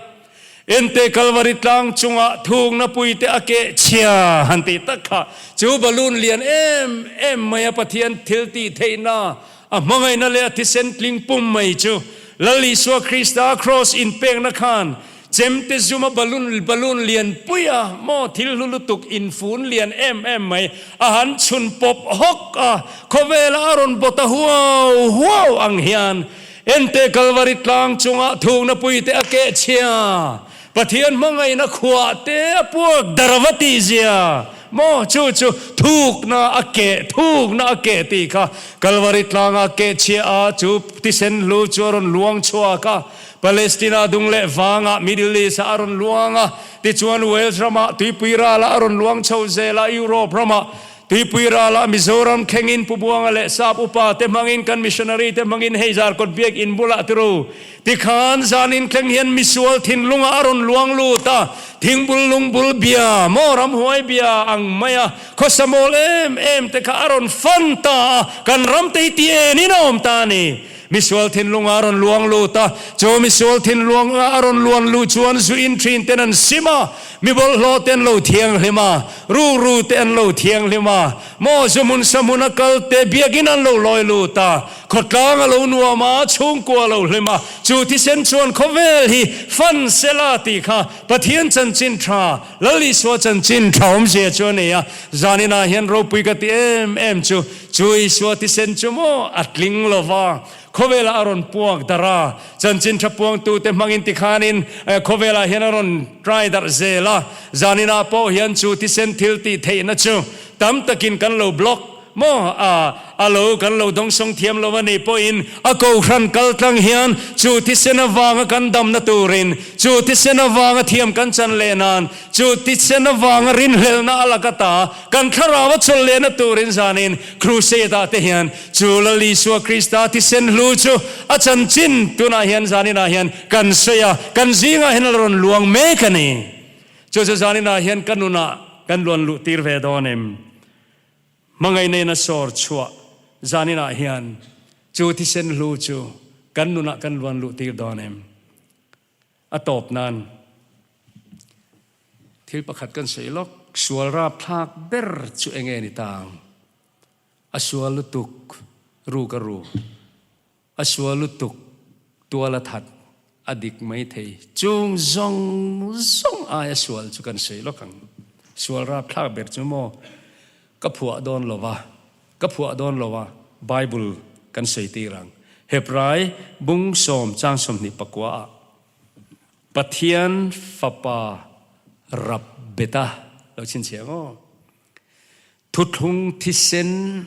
Ente Kalvari tlang chungah thukna pui te a keh chhia han tih tak kha chu balloon lian em em mai a Pathian thil tih theihna a hmangaihna leh a thisen tling pum mai chu Lal Isua Krista Kraws inpekna khan Chemte zuma balloon balloon lian pui a maw thil hlu lutuk infun lian em em mai a han chhun pawp hawk a, khawvela a rawn bawt a huau huau ang hian ente Kalvari tlang chungah thukna pui te a keh chhia Pathian hmangaihna khuah te a puak dar va tih zia maw chu chu thukna a keh thukna a keh tih kha Kalvari tlanga keh chhia a chu thisen hlu chu a rawn luang chhuak a. Palestina dung leh vangah Middle East ah a rawn luang a, tichuan Wales ramah tuipui ralah a rawn luang chho zel a, Europe ramah tuipui ralah Mizoram thlengin Pu Buanga leh Sap upa te hmangin kan missionary te hmangin hei Zarkawt biak in bulah turu tikhan zanin thleng hian misual thinlungah a rawn luang lut a, thingbul lungbul bia maw ramhuai bia ang mai a khawsa mawl em em te kha a rawn fan ta a, kan ram te hi ti enin a awm ta a ni. Misual thinlunga a rawn luang lut a, chu misual thinluanga a rawn luan luh chuan zu in thin ten an sim a, mi bawlhhlawh te an lo thianghlim a, rukru te an lo thianghlim a, maw zu hmun sa hmun a kal te biakin an lo lawi lut a, khawtlang a lo nuam a, chhungkua a lo hlim a, chu thisen chuan khawvel hi fan sela tih kha Pathian chanchin tha, Lal Isua chanchin tha awmzia chu a ni a, zaninah hian ropui ka ti em em chu, Chu Isua thisen chu maw a tling lo va, khawvelah a rawn puak darh a, chanchin tha puangtute hmangin tikhanin khawvelah hian a rawn trai darh zel a, zaninah pawh hian chu thisen thil tih theihna chu tam takin kan lo block maw a, a lo kan lo dawngsawng thiam lo a nih pawhin a kohhran kal tlang hian chu thisen avanga kan damna turin, chu thisen avanga thiam kan chan leh nan, Chu tisen avanga rinhlelhna a lak ata kan thlarau a chawlh lehna turin zanin Crusade ah te hian chu Lal Isua Krista thisen hlu chu a chanchin tunah hian zaninah hian kan sawi a, kan zingah hian a la rawn luang mek a ni. Chu chu zaninah hian ka nunah kan luan luh tir ve dawn em? Hmangaih nena sawr chhuah zaninah hian chu thisen hlu chu. kan nunah kan luan luh tir dawn em? A tawp nan thil pakhat kan sawi lawk, sual rapthlak ber chu enge ni ta ang? A sual lutuk ru ka ru. A sual lutuk tual a that a dik mai thei. Chung zawng zawng aia sual chu kan sawi lawk ang. Sual rapthlak ber chu maw ka phuah dawn lo va, ka phuah dawn lo a, Bible kan sawi tir ang. Hebrai bung sawm chang 29 ah Pathian Fapa rap bet a lo chhinchhiah ang aw. Thuthlung thisen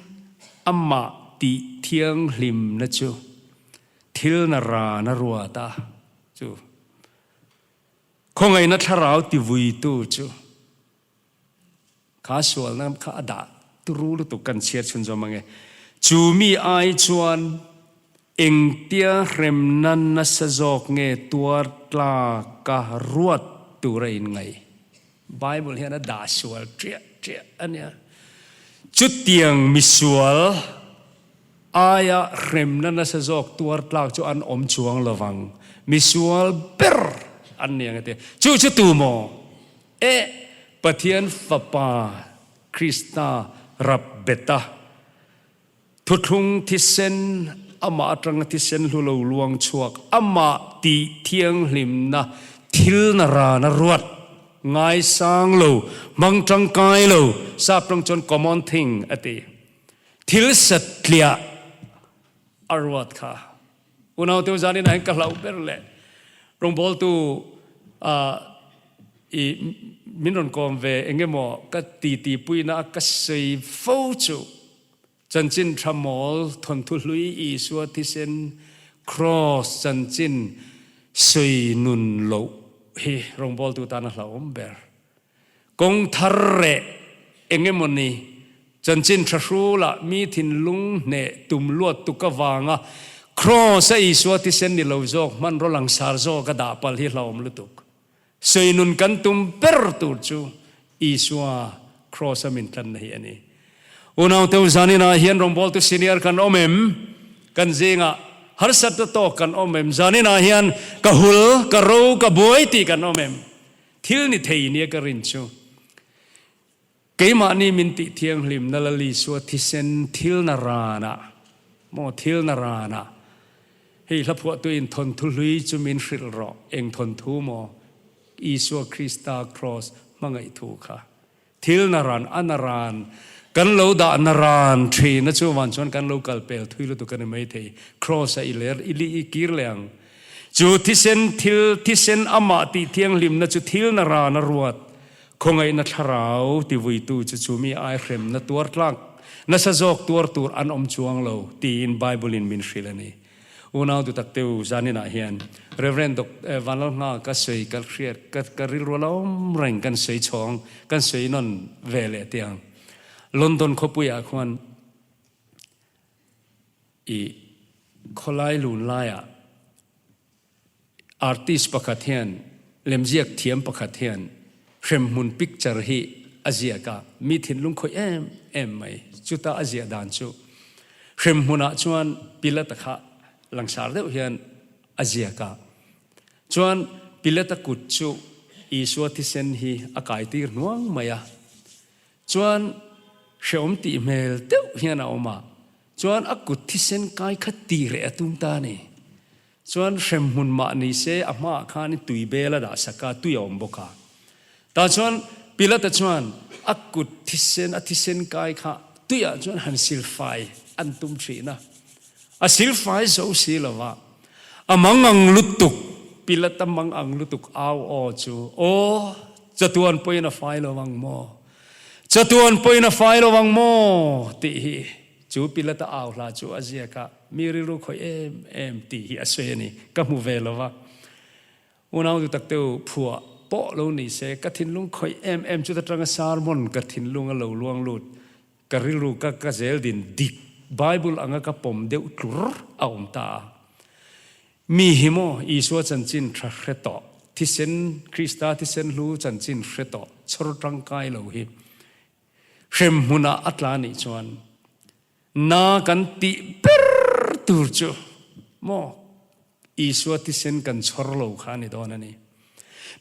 amah tih thianghlimna chu thil na ran a ruat a, chu khawngaihna thlarau tivuitu chu kha sualna kha a dah turu lutuk kan chhiar chhun zawm ange. Chu mi ai chuan engtia hremna nasa zawk nge tuar tlaka ruat tur a inngaih? Bible hian a dah sual ṭiah ṭiah a nia. Chutiang misual aia hremna nasa zawk tuar tlak chu an awm chuang lovang. Misual ber an ni ang a ti. Chu chu tu maw? E, Pathian Fapa Krista rap bet a, thuthlung thisen, amah atanga thisen hlu lo luang chhuak, amah tih thianghlimna thil na ran a ruat ngaisang lo, hmang tangkai lo, sap tawng chuan common thing a ti, thil satliah a ruat kha. Unaute zanin ah hin ka hlauh ber leh rawngbawltu i min rawn kawm ve engemaw ka titi puina a ka sawi fo chu Chanchin tha mawl thawnthu hlui Isua thisen Kraws chanchin sawi nun loh hi rawngbawltu tan a hlauhawm ber. Kawng thar reh engemawni chanchin tha hrulah mi thinlung hneh tum luat tuk avanga Kraws a Isua thisen ni lo zawk hmanraw langsar zawk a dah palh hi hlauhawm lutuk. Sawi nun kan tum ber tur chu Isua Kraws a min tlanna hi a ni. Unaute u zaninah hian rawngbawltu senior kan awm em? Kan zingah harsatna tawk kan awm em? Zaninah hian ka hul, ka ro, ka buai tih kan awm em? Thil ni thei nia ka rin chu keimahni min tih thianghlimna Lal Isua thisen thil na ranah maw thil na ranah hei hla phuahtuin thawnthu hlui chu min hrilh rawh eng thawnthu maw Isua Krista Kraws hmangaih thu kha thil na ran a na ran kan lo dah na ran thin a chuvan chuan kan lo kal pel thui lutuk a ni maithei Kraws a i ler i li i kir leh ang Chu thisen thil, thisen amah tih thianghlimna chu thil na ran a ruat. Khawngaihna thlarau tivuitu chu chu mi ai hremna tuar tlak, nasa zawk tuar tur an awm chuang lo, tiin Bible-in min hrilh a ni. Unau dutak te u, zaninah hian Rev. Doctor Vanlalnga ka sawi ka hriat, ka ka rilru a lo awm reng kan sawi chhawng, kan sawi nawn ve leh tiang. London khawpuiah khuan I khawlai lun laiah artist pakhat hian lemziak thiam pakhat hian hremhmun picture hi a ziak a, mi thinlung khawih em em mai. Chuta a ziah dan chu hremhmunah chuan Pilata kha langsar deuh hian a ziak a, chuan Pilata kut chu Isua thisen hi a kaitir hnuang mai a. Chuan hreawm tih hmel deuh hian a awm a, chuan a kut thisen kai kha ti reh a tum ta a ni. Chuan hremhmun mah ni se a hmaah khan tui bel a dah sak a, tui a awm bawk a. Tah chuan Pilata chuan a kut thisen, a thisen kai kha tuiah chuan han silfai an tum thin a. A silfai zo si lo va, a mangang lutuk, Pilata mangang lutuk au aw chu, Aw, chatuan pawhin a fai lo ang maw? Chatuan pawhin a fai lo ang maw? tih hi chu Pilata au hla chu a ziak a, mi rilru khawih em em tih hi a sawi a ni. Ka hmu ve lo va, unau duh tak teu phuah pawh lo ni se, ka thinlung khawih em em chuta tanga sermon ka thinlung a lo luang lut Ka rilru ka ka zel din dik Bible anga ka pawm deuh tlur a awm ta a. Mi hi maw Isua chanchin tha hre tawh, thisen Krista thisen hlu chanchin hre tawh chhawr tangkai lo hi hremhmunah a tla nih chuan na kan tih ber tur chu maw? Isua thisen kan chhawr lo kha a ni dawn a ni.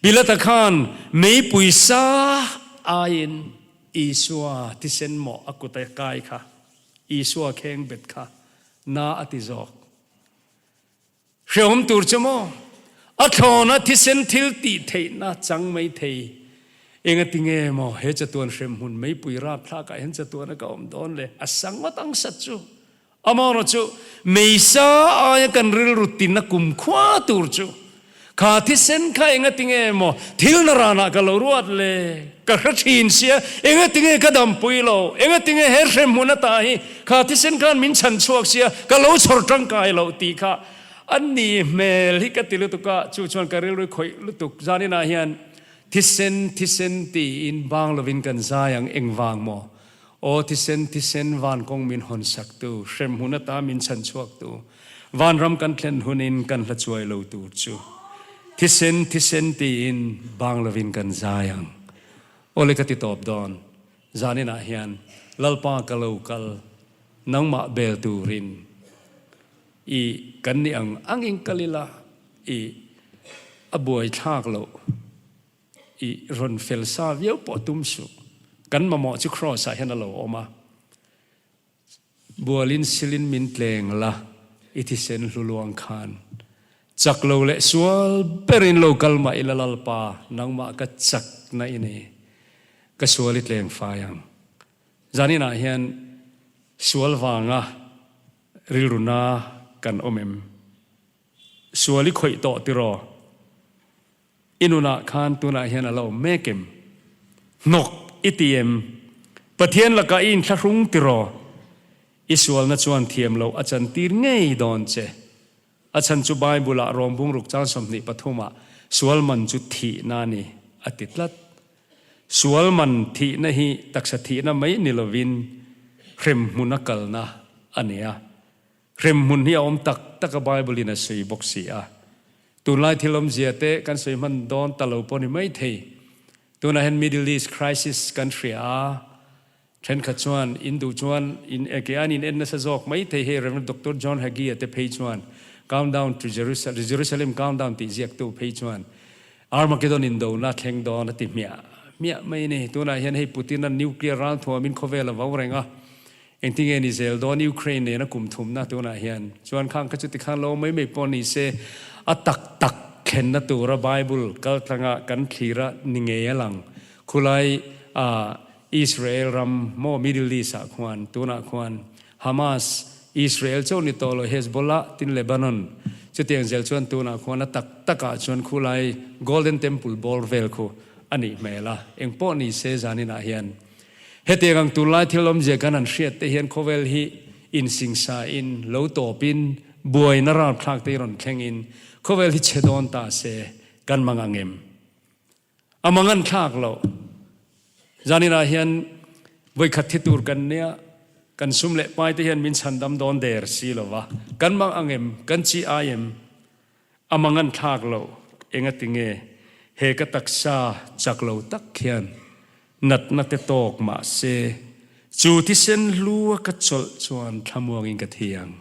Pilata khan meipui sa aiin Isua thisen mawh a kut a kai kha, Isua kheng bet kha na a ti zawk. Hrehawm tur chu maw? A thlawna thisen thil tih theihna chang mai thei. Engati nge maw he chatuan hremhmun meipui rapthlakah hian chatuana ka awm dawn le? A sa ngawt ang sat chu. Amaherawh chu meisa aia kan rilru tina kumkhua tur chu kha thisen kha engati nge maw thil na ranah ka lo ruat le? Ka hre thin sia, engati nge ka dampui lo? Engati nge he hremhmun ata hi kha thisen khan min chhan chhuak sia, ka lo chhawr tangkai loh tih kha a ni hmel hi ka ti lutuk a, chu chuan ka rilru khawih lutuk. Zaninah hian thisen thisen tiin bang lovin kan zai ang, engvang maw? Aw thisen thisen van kawng min hawn saktu, hremhmun ata min chhan chhuaktu, vanram kan thlen hunin kan hla chuai lo tur chu. Thisen thisen tiin bang lovin kan zai ang. Awle ka ti tawp dawn, zaninah hian Lalpa ka lo kal, nangmah bel turin i kan nih ang angin kal ila, i a buaithlak loh. I rawn fel sa viau pawh tum suh. Kan mamawh chu Kraws ah hian a lo awm a. Bualin silin min tleng la, i thisen hlu luang khan. Chak lo leh sual berin lo kal mah ila Lalpa, nangmah ka chak na i ni. Ka sual i tleng fai ang. Zaninah hian sual vanga rilruna kan awm em? Sual i khawih tawh tiraw? I nunah khan tunah hian a la awm mek em? Hnawk i ti em? Pathian lakah i inthlahrung tiraw? I sualna chuan thiam loh a chantir ngei dawn che. A chhan chu Bible-ah Rom bungruk chang 23 ah sual man chu thihna a ni a ti tlat. Sual man thihna hi taksa thihna mai ni lovin hremhmun a kalna a ni a. Hremhmun hi a awm tak tak a Bible in a sawi bawk si a. Tunlai thil awmzia te kan sawi hman dawn ta lo pawh ni mai thei. Tunah hian Middle East crisis kan hria a, thenkhat chuan in duh chuan in ke an in en nasa zawk mai thei hei Rev. Doctor John Hagee a te phei chuan Countdown to Jerusalem, Jerusalem Countdown tih ziaktu phei chuan Armageddon indona thleng dawn a ti hmiah hmiah mai a ni. Tunah hian hei Putin-a nuclear ralthuamin khawvel a vau reng a, Engtinge ni zel dawn Ukraine nena kum thumna tunah hian chuan khang kha chu tikhan lo mai mai pawh ni se a tak tak thlenna tura Bible kal tlanga kan thlira ni ngei a lang khulai a Israel ram maw Middle East ah khuan tunah khuan Hamas Israel chauh ni tawh lo Hezbollah tin Lebanon chutiang zel chuan tunah khuan a tak tak ah chuan khulai Golden Temple bawr vel khu a nih hmel a engpawh ni se zaninah hian Hetiang ang tunlai thil awmzia kan han hriat te hian khawvel hi insingsa in, lo tawp in, buaina ralthlak te hi rawn thleng in, khawvel hi chhe dawn ta se kan mang ang em? A mang an thlak lo. Zaninah hian vawikhat thi tur kan nia, kan sum leh pai te hian min chhandam dawn der si lo va, kan mang ang em? Kan chi ai em? A mangan thlak lo, engatinge he ka taksa chak lo tak hian natna te tawk mah se chu thisen hlu a ka chawlh chuan thlamuangin ka thi ang.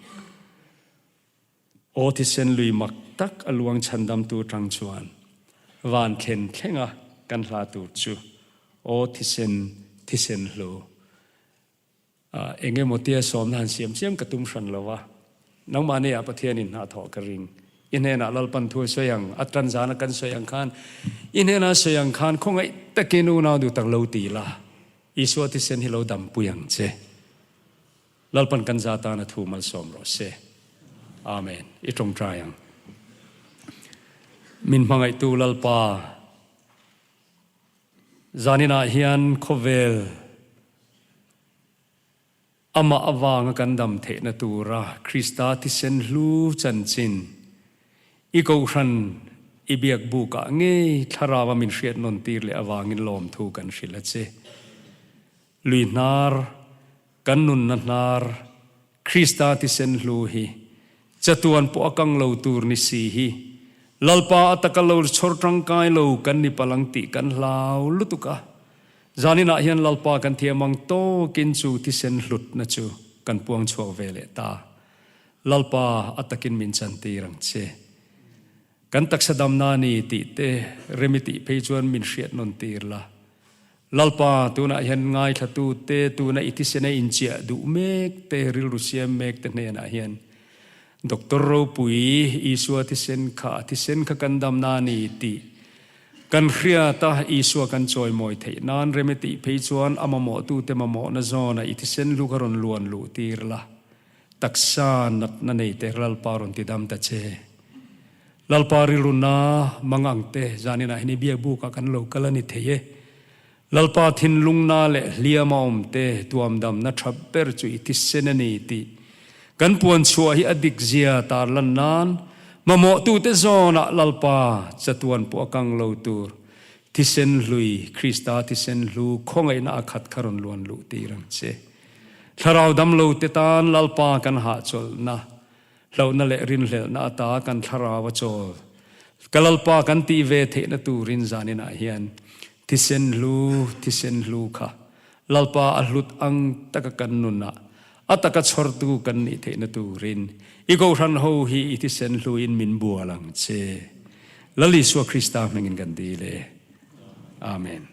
Aw thisen lui mak tak a luang chhandamtu tang chuan van thlen thlenga kan hla tur chu aw thisen thisen hlu. Eng emaw tia sawmna han siam chiam ka tum hran lo a, nangmahni ah Pathianin hna thawh ka ring. I hnenah Lalpan thu a sawi ang, a tan zana kan sawi ang khan, i hnena a sawi ang khan khawngaih takin unau duh tak lo ti la, Isua thisen hi lo dampui ang che. Lalpan kan za tana thu malsawm rawh se. Amen. I tawngtai ang. Min hmangaihtu Lalpa. Zaninah hian khawvel amah avanga kan dam theihna tura Krista thisen hlu chanchin i kohhran i biak bukah ngei thlarau a min hriat nawn tir leh avangin lawmthu kan hrilh a che. Lui hnar, kan nunna hnar, Krista thisen hlu hi chatuan pawh a kang lo tur ni si hi Lalpa a taka lo chhawr tangkai lo kan ni palang tih kan hlau lutuk a. Zaninah hian Lalpa kan thiam ang tawkin chu thisen hlutna chu kan puang chhuak ve leh ta. Lalpa a takin min chantir ang che. Kan taksa damna ni tih te rem i tih phei chuan min hriat nawn tir la. Lalpa, tunah hian ngaithlatu te, tuna i thisena inchiah duh mek te, rilru siam mek te hnenah hian Doctor ropui Isua thisen kha, a thisen kha kan damna ni tih kan hriat a, Isua kan chawimawi theih nan rem i tih phei chuan a mamawhtute mamawhna zawnah i thisen lu kha rawn luan luh tir la. Taksa natna nei te Lalpa rawn ti dam ta che. Lalpa rilruna mangang te zaninah hian i biakbukah kan lo kal a ni thei e. Lalpa thinlungna leh hliama awm te tuamdamna tha ber chu i thisen a ni tih kan puanchhuah hi a dik zia tarlan nan mamawhtute zawnah Lalpa chatuan pawh a kang lo tur thisen hlui Krista thisen hlu khawngaihna a khat kha rawn luan luh tir ang che. Thlarau damlo te tan Lalpa kan hahchawlhna, hlauhna leh rinhlelhna ata kan thlarau a chawl. Ka Lalpa kan tih ve theihna turin zaninah hian thisen hlu, thisen hlu kha Lalpa a hlut ang taka kan nunah a taka chhawrtu kan nih theihna turin i Kohhran ho hi i thisen hluin min bual ang che. Lal Isua Krista hmingin kan dil e. Amen.